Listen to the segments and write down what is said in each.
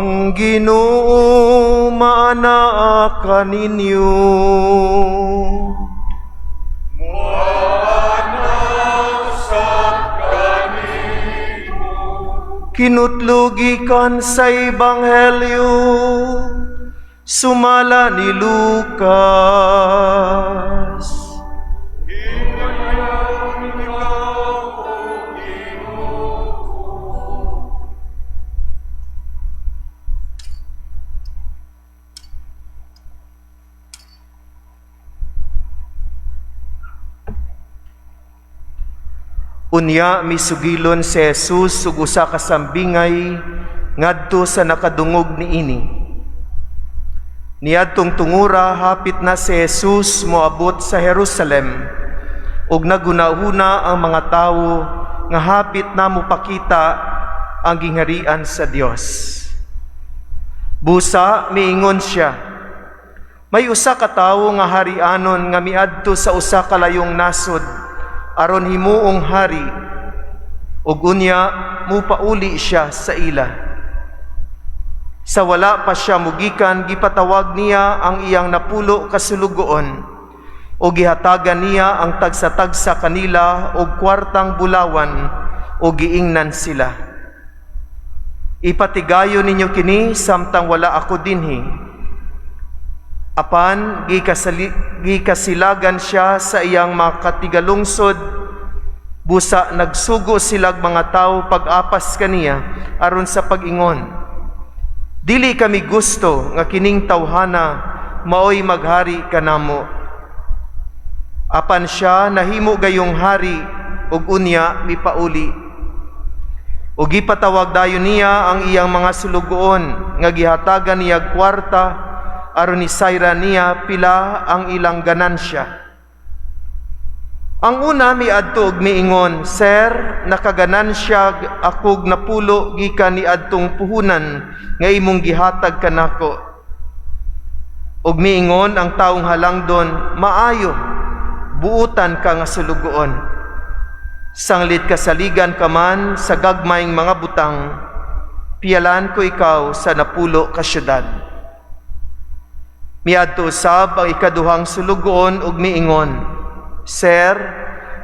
Ang Ginoo maanaa kaninyo. Moana usab kanimo. Kinutlo gikan sa Ebanghelyo sumala ni Lucas. Himaya ikaw, O Ginoo. Unya misugilon si Jesus ug usa ka sambingay ngadto sa nakadungog niini. Niadtong tungura hapit na si Jesus moabot sa Jerusalem ug naghunahuna ang mga tawo nga hapit na mopakita ang gingharian sa Dios. Busa miingon siya, may usa ka tawo nga harianon nga miadto sa usa ka layong nasod aron himuong hari ug unya mupauli siya sa ila. Sa wala pa siya mugikan, gipatawag niya ang iyang 10 ka sulugoon ug gihatagan niya ang tagsa-tagsa kanila og kwartang bulawan ug giingnan sila, "Ipatigayon ninyo kini samtang wala ako dinhi." Apan gikasilagan siya sa iyang mga katigalungsod, busa nagsugo silag mga tawo pag-apas kaniya aron sa pag-ingon, "Dili kami gusto nga kining tawhana maoy maghari kanamo." Apan siya nahimo gayong hari ug unya mipauli. Ug gipatawag dayon niya ang iyang mga sulugoon nga gihatagan niya kwarta aron isayran niya pila ang ilang ganansya. Ang una miadto og miingon, "Sir, nakaganansya akog 10 gikan niadtong puhunan nga imong gihatag kanako." Ug miingon ang taong halangdon, "Maayo, buutan ka nga sulugoon. Sanglit kasaligan ka man sa gagmayng mga butang, piyalan ko ikaw sa 10 ka syudad." Miadto usab ang ikaduhang sulugoon ug miingon, "Sir,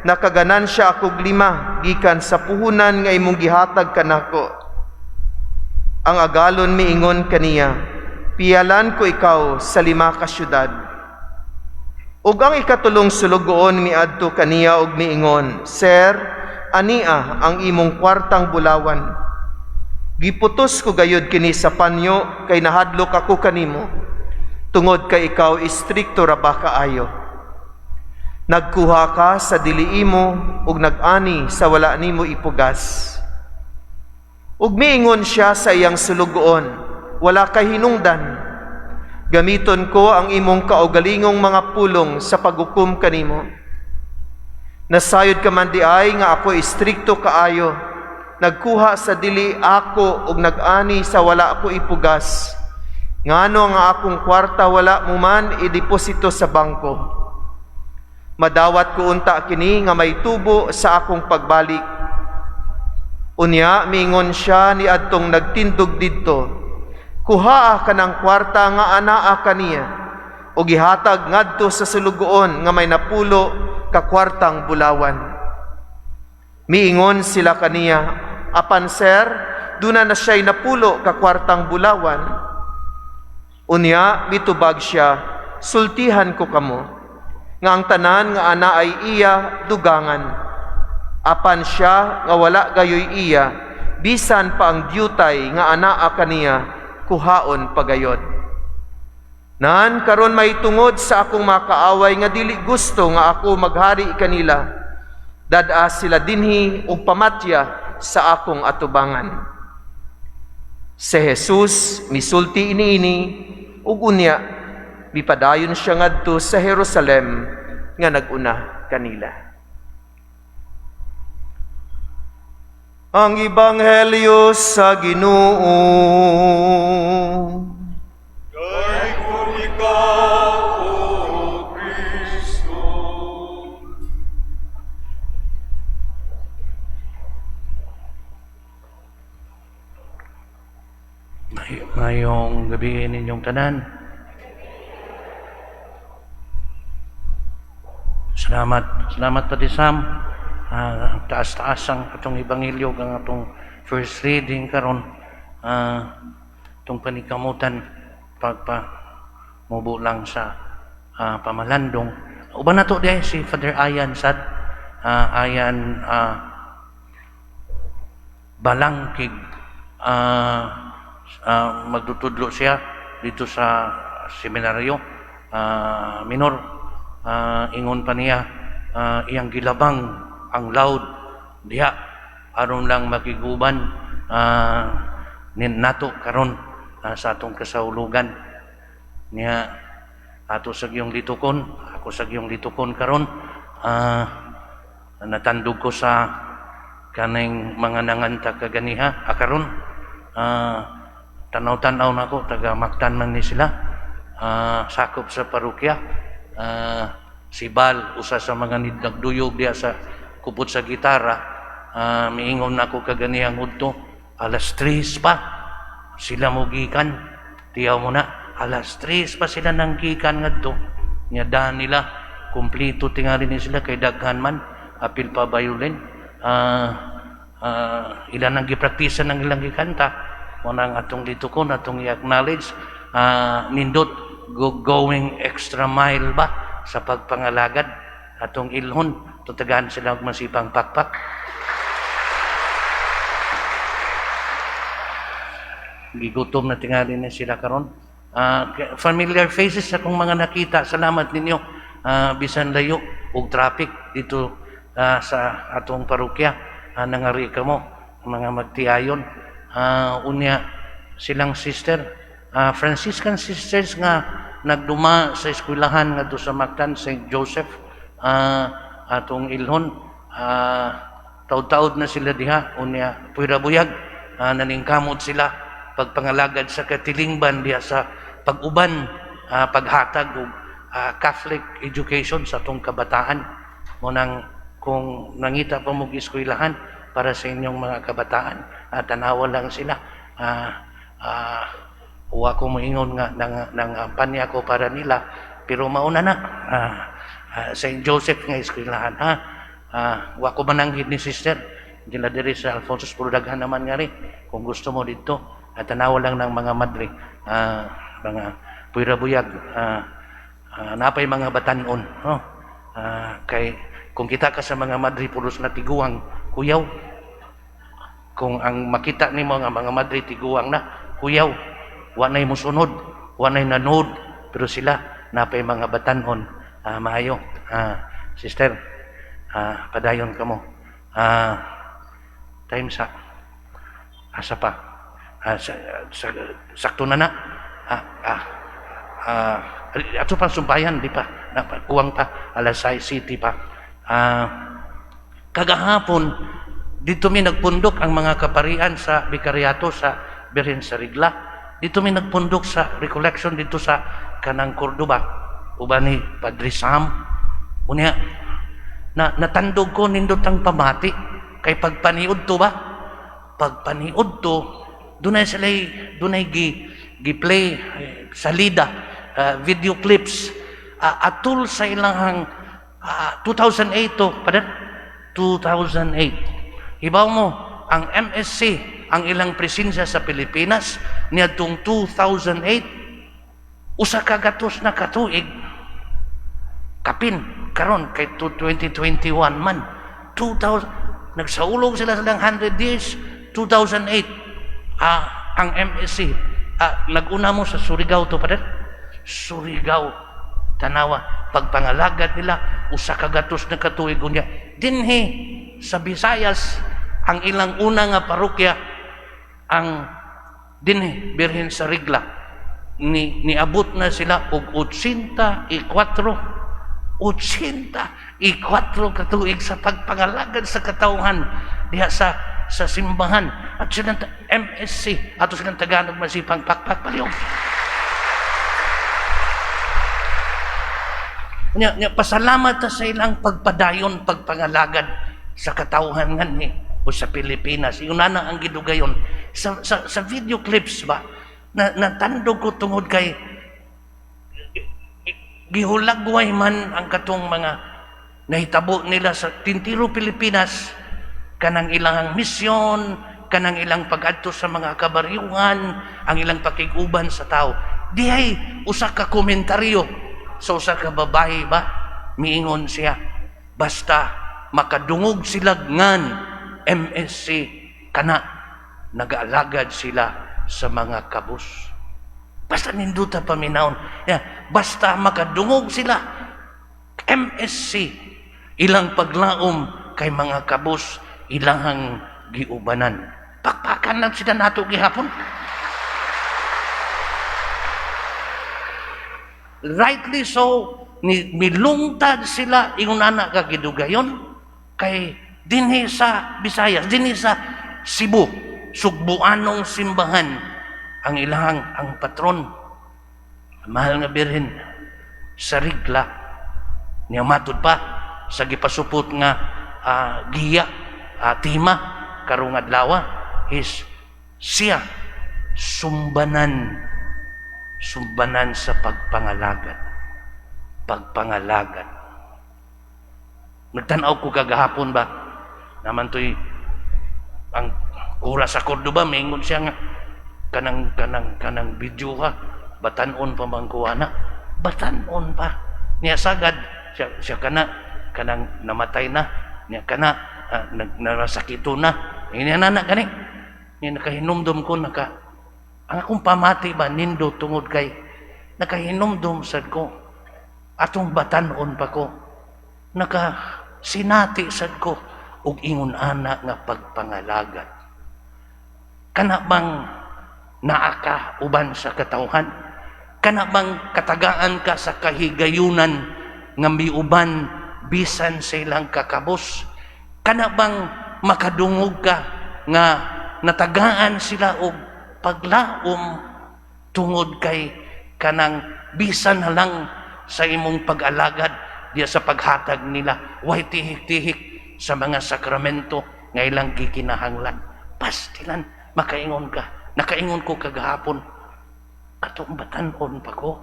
nakaganansya akog 5 gikan sa puhunan nga imong gihatag kanako." Ang agalon miingon kaniya, "Piyalan ko ikaw sa 5 ka syudad." Ug ang ikatulong sulugoon miadto kaniya ug miingon, "Sir, ania ang imong kwartang bulawan. Giputos ko gayud kini sa panyo kay nahadlok ako kanimo, tungod kay ikaw istrikto ra ba kaayo. Nagkuha ka sa dili imo ug nag-ani sa wala nimo ipugas." Ug miingon siya sa iyang sulugoon, "Wala kay hinungdan. Gamiton ko ang imong kaugalingong mga pulong sa paghukom kanimo. Nasayod ka man diay nga ako istrikto kaayo, nagkuha sa dili ako ug nag-ani sa wala ako ipugas. Ngano nga akong kwarta wala mo man ideposito sa bangko? Madawat ko unta kini nga may tubo sa akong pagbalik." Unya miingon siya ni adtong nagtindog didto, "Kuhaa kanang kwarta nga anaa kaniya ug gihatag ngadto sa sulugoon nga may 10 ka kwartang bulawan." Miingon sila kaniya, "Apan sir, duna na siya'y 10 ka kwartang bulawan." Unya mitubag siya, "Sultihan ko kamo, nga ang tanan nga anaay iya dugangan. Apan siya nga wala gayoy iya, bisan pa ang dyutay nga anaa kaniya kuhaon pagayod. Nan karon may tungod sa akong makaaway nga dili gusto nga ako maghari kanila, dad-a sila dinhi ug pamatya sa akong atubangan." Si Jesus misulti iniini ug unya mipadayon siya ngadto sa Jerusalem nga nag-una kanila. Ang Ebanghelyo sa Ginoo. Daigom ikaw, O Kristo. Maayong gabii ninyong tanan. Salamat, salamat pati Sam. Taas-taas ang atong ebanghelyo ang atong first reading karon. Atong panikamutan pagpa mubo lang sa pamalandong. Uban nato diay si Father Ayan sad Ayan Balangkig, magtutudlo siya dito sa seminaryo minor. Ingon pa niya, iyang gilabang ang loud diha aron lang makiguban nin nato karon sa atong kasaulugan niya, ato sa giyong litukon, ako sa giyong litukon karon. Natandog ko sa kaning mga nanganta kaganiha karon. Tanaw-tanaw nako, taga Mactan man ni sila, sakop sa parokya. Si Bal, usa sa mga nagduyog diha sa kupot sa gitara. Miingon nako kaganihang udto, alas 3 pa sila mo gikan. Tiyaw mo na, alas 3 pa sila nang gikan ngadto nya. Daan nila kumpleto tingali ni sila kay daghan man, apil pa violin. Ilan ang gipraktisa ng ilang gikanta. Mo nang atong litukon, atong i-acknowledge, nindot going extra mile ba sa pagpangalagad. Atong ilhon, tutagaan sila og masipang pakpak. Gigutom na tingali na sila karon. Familiar faces akong mga nakita. Salamat ninyo. Bisan layo og traffic dito sa atong parokya, nangari kamo mga magtiayon. Unya silang sister, Franciscan sisters nga nagduma sa eskwelahan ngadto sa Mactan, St. Joseph. Atong ilhon, taud-taud na sila diha. Unya puwera buyag, naningkamot sila pagpangalagad sa katilingban diha sa pag-uban, paghatag og Catholic education sa atong kabataan. Mo nang kung nangita pa mo eskwelahan para sa inyong mga kabataan, tanawa lang sila. Wa ko moingon nga nang panya ko para nila, pero mauna na St. Joseph nga eskwelahan, ha. Wa ko mananghid ni sister dila diri sa Alfonso, pero daghan naman nga rin kung gusto mo dito. At tanawa lang ng mga madre, mga puwera buyag, napay mga batanon, no? Kay kung kita ka sa mga madre, pulos na tiguang, kuyaw. Kung ang makita nimo nga mga madre tiguang na, kuyaw, wa nay musunod, wa nay nanood, pero sila napay mga batanon. Maayo, sister, padayon kamo. Time sa asa pa? Sakto na na. Ato pang sumpayan, di pa. Kuwang pa, alas 6 city pa. Kagahapon, dito mi nagpundok ang mga kaparian sa Bikariato sa Birhen sa Rigla. Dito mi nagpundok sa recollection dito sa kanang Cordoba. Uban ni Padre Sam. Unya, na natandog ko, nindot ang pamati. Kay pagpaniud to ba? Pagpaniud to, dunay sila, dunay gi play salida, video clips, atul sa ilang 2008 to, padan? 2008. Hibaw mo, ang MSC, ang ilang presensya sa Pilipinas, niadtong 2008, 100 na katuig, kapin, karon kay 2021 man, 2000, nagsaulog sila silang 100 years, 2008, ang MSC, naguna mo sa Surigao to, padan? Surigao, tanawa, pagpangalagad nila, 100 na katuig unya. Dinhi, sa Visayas, ang ilang una nga parokya, ang dinhi, Birhen sa Rigla, ni niabot na sila og 84 84 katuig sa pagpangalagad sa katawhan diha sa simbahan at silang MSC. Ato silang Tagalog masipang pakpak palihog. Nya, nya, pasalamat ta sa ilang pagpadayon pagpangalagad sa katawhan nganhi o sa Pilipinas. Yun na ang gidugayon sa video clips ba. Na, natandog ko tungod kay gihulagway man ang katong mga nahitabo nila sa tintiro Pilipinas, kanang ilang misyon, kanang ilang pag-adto sa mga kabaryuhan, ang ilang pakig-uban sa tao. Dihay usa ka komentaryo sa usa ka babae ba, miingon siya, basta makadungog sila ngan MSC, kana nagaalagad sila sa mga kabus. Basta ninduta paminawon. Yeah, basta makadungog sila MSC, ilang paglaom kay mga kabus ilahang giubanan. Pakpakan lang sila nato gihapon. Rightly so, ni milungtad sila ingon ana ka gidugayon kay dinhi sa Visayas, dinhi sa Cebu, Sugbuanong simbahan ang ilahang ang patron, Mahal nga Birhen sa Rigla. Niya matud pa sa gipasupot nga giya, tema karong adlaw is siya sumbanan, sumbanan sa pagpangalagad, pagpangalagad. Nagtan-aw ko kagahapon ba naman to'y ang kura sa Cordoba, mingon siya nga kanang video ka batan-on pa bang kuha na, batan-on pa niya sagad siya, siya kana kanang namatay na niya, kana nasakito na ini anak kani niya. Nakahinumdum ko, naka ang akong pamati ba nindo tungod kay nakahinumdum sad ko atong batan-on pa ko, naka sinati sad ko og ingon ana nga pagpangalagad. Kana bang naa ka uban sa katawhan? Kana bang katagaan ka sa kahigayunan nga miuban bisan sa ilang kakabos? Kana bang makadungog ka nga natagaan sila og paglaom tungod kay kanang bisan na lang sa imong pag-alagad diya sa paghatag nila way tihik-tihik sa mga sakramento nga ilang gikinahanglan? Pastilan makaingon ka. Nakaingon ko kagahapon, katong batan-on pa ko,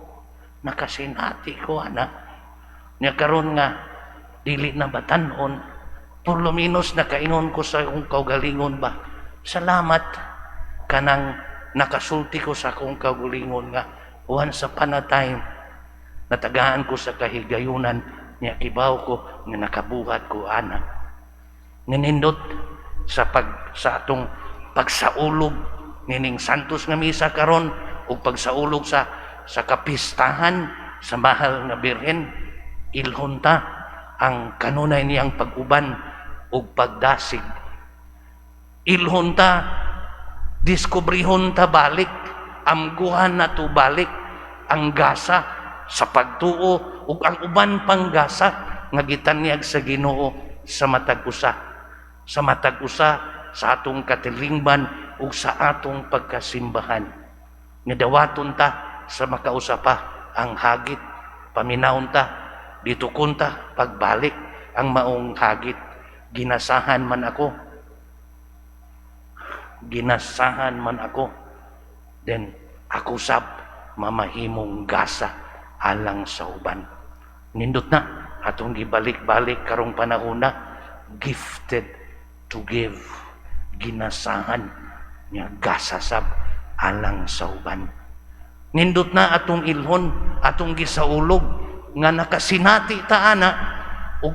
nakasinati ko ana nya. Karon nga dili na batan-on, por lo menos nakaingon ko sa akong kaugalingon ba, salamat kanang nakasulti ko sa akong kaugalingon nga once upon a time natagaan ko sa kahigayunan niya, kibaw ko nga nakabuhat ko ana. Ninindot sa pag sa atong pagsaulog nining Santos nga misa karon ug pagsaulog sa kapistahan sa Mahal nga Birhen, ilhon ta ang kanunay niyang pag-uban ug pagdasig. Ilhon ta, diskubrihon ta balik, amguhan na to balik ang gasa sa pagtuo ug ang uban pang gasa nga gitanyag sa Ginoo sa matag usa, sa matag usa sa atong katilingban ug sa atong pagkasimbahan. Nga dawaton ta sa makausa pa ang hagit, paminawon ta, dito kunta pagbalik ang maong hagit. Ginasahan man ako, ginasahan man ako, then ako sab mamahimong gasa alang sa uban. Nindot na atong gibalik-balik karong panahon na gifted to give, ginasahan niya gasa sab alang sa uban. Nindot na atong ilhon, atong gisaulog nga nakasinati ta ana ug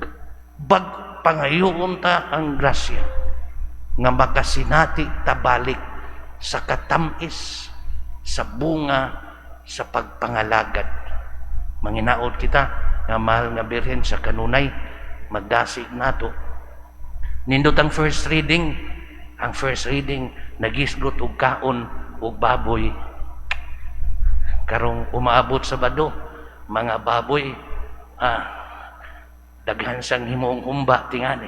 bag pangayoon ta ang grasya nga makasinati ta balik sa katamis sa bunga sa pagpangalagad. Manginaot kita nga Mahal nga Birhen sa kanunay magdasig nato. Nindot ang first reading. Ang first reading nagisgot og kaon og baboy. Karong umaabot sa bado, mga baboy daghan sang himong humba tingali.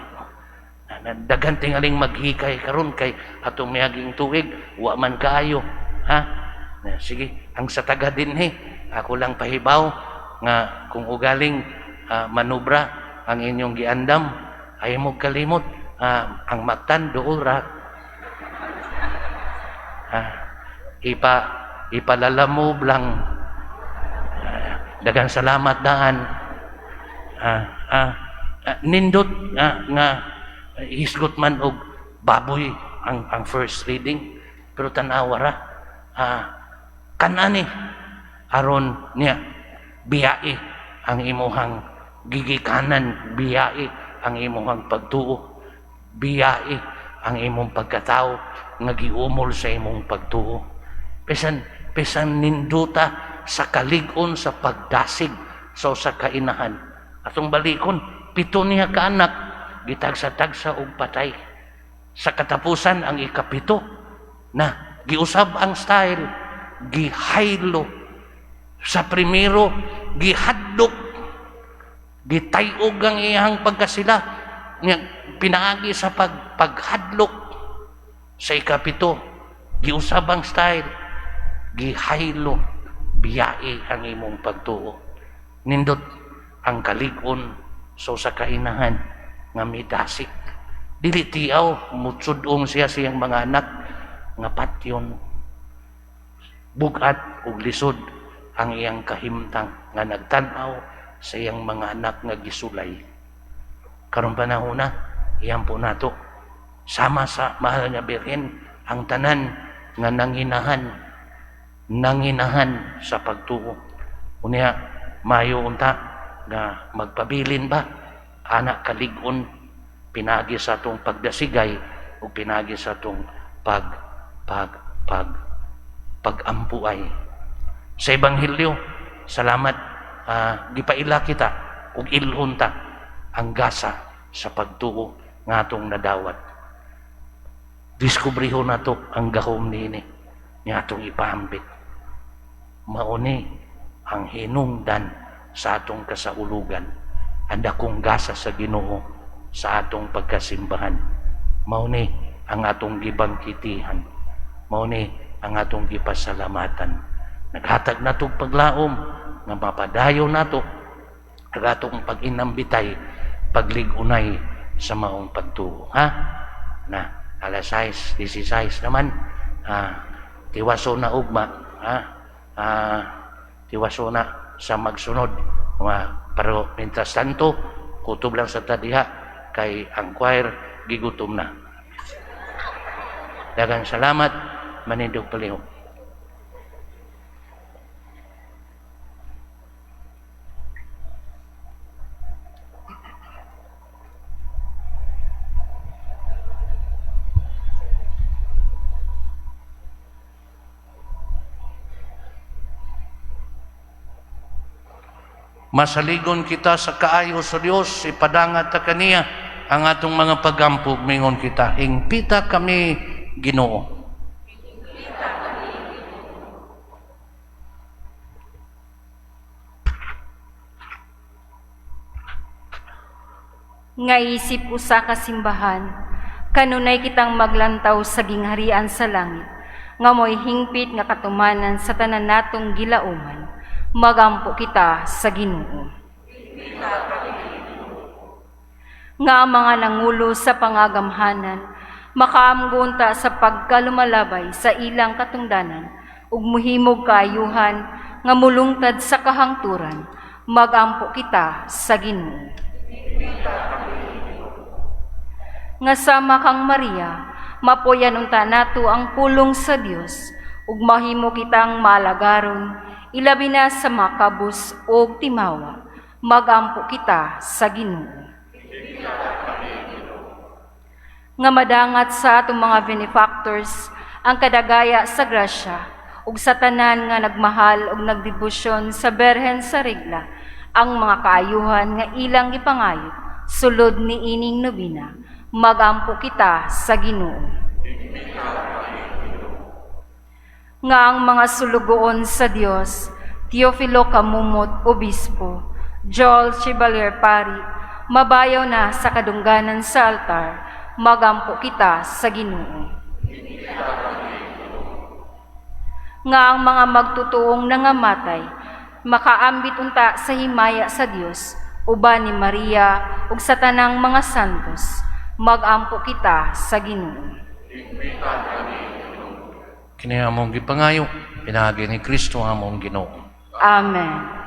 Daghan tingaling maghikay karon kay atong miaging tuig wa man kaayo, ha. Na, sige, ang sa taga dinhi, ako lang pahibaw nga kung ugaling manubra ang inyong giandam, ay mo kalimot ang Mactan duol ra. Ipa Ipalalamove lang. Daghang salamat daan. Nindot nga hisgot man og baboy ang first reading, pero tan-awa ra, kanani aron niya biyai ang imuhang gigikanan, biyai ang imuhang pagtuo, biyai ang imong pagkatao nga giumol sa imong pagtuo. Bisan bisan ninduta sa kalig-on sa pagdasig sa usa ka inahan. Atong balikon, 7 niya ka anak gitagsa-tagsa og patay. Sa katapusan ang 7 na giusab ang style, gihaylo. Sa primero gihadlok, gitayog ang iyang pagkasila nga pinaagi sa paghadlok. Sa 7 giusab ang style, gihaylo, biyai ang imong pagtuo. Nindot ang kalig-on sa usa ka inahan nga midasik. Dili tiaw mutsud-ong siya siyang mga anak nga patyon. Bug-at ug lisod ang iyang kahimtang nga nagtan-aw sa iyang mga anak nga gisulay. Karong panahona, iyan po nato sama sa mahal nga Birhen ang tanan nga nanginahan sa pagtuo. Unya mayo unta nga magpabilin ba anak kalig-on pinagi sa atong pagdasigay o pinagi sa atong pagampuay. Sa Ebanghelyo, salamat, gipaila kita ug ilhon ta ang gasa sa pagtuo nga atong nadawat. Diskubriho nato ang gahom niini nga atong ipaambit. Mauni ang hinungdan sa atong kasaulugan, ang dakong gasa sa Ginoo sa atong pagkasimbahan. Mauni ang atong gibangkitihan, mauni ang atong gipasalamatan. Naghatag nato paglaom nga mapadayon nato ang atong pag-inambitay, paglig-unay sa maong pagtuo. Ha? Na, alas 6:16 naman, tiwaso na ugma, ha? Tiwaso na sa magsunod. Pero mientras tanto, kutob lang sa tadiha kay ang choir gigutom na. Daghang salamat, manindog palihog. Masaligon kita sa kaayo sa Dios, ipadangat ta kaniya ang atong mga paggampo, mingon kita, hingpita kami Ginoo. Nga isip usa ka simbahan, kanunay kitang maglantaw sa gingharian sa langit, nga mo'y hingpit nga katumanan sa tanan natong gilauman. Magampo kita sa Ginoo. Nga ang mga nangulo sa pangagamhanan, makaamgunta sa pagkalumalabay sa ilang katungdanan, ug muhimog kaayuhan nga mulungtad sa kahangturan, magampo kita sa Ginoo. Nga sama kang Maria, mapuyan unta nato ang pulong sa Dios, ug mahimo kitang malagaron, ilabi na sa makabus og timawa, magampo kita sa Ginoo. Nga madangat sa atong mga benefactors ang kadagaya sa grasya ug sa tanan nga nagmahal ug nagdebosyon sa Berhen sa Regla, ang mga kaayuhan nga ilang gipangayot sulod ni ining nobina, magampo kita sa Ginoo. Nga ang mga sulugoon sa Dios, Teofilo Camomot, Obispo, Joel Chevalier Pari, mabayaw na sa kadungganan sa altar, magampo kita sa Ginoo. Nga ang mga magtutuong nangamatay, makaambit unta sa himaya sa Dios, uban ni Maria ug sa tanang mga santos, magampo kita sa Ginoo. Kini among gipangayo pinaagi ni Kristo among Ginoo. Amen.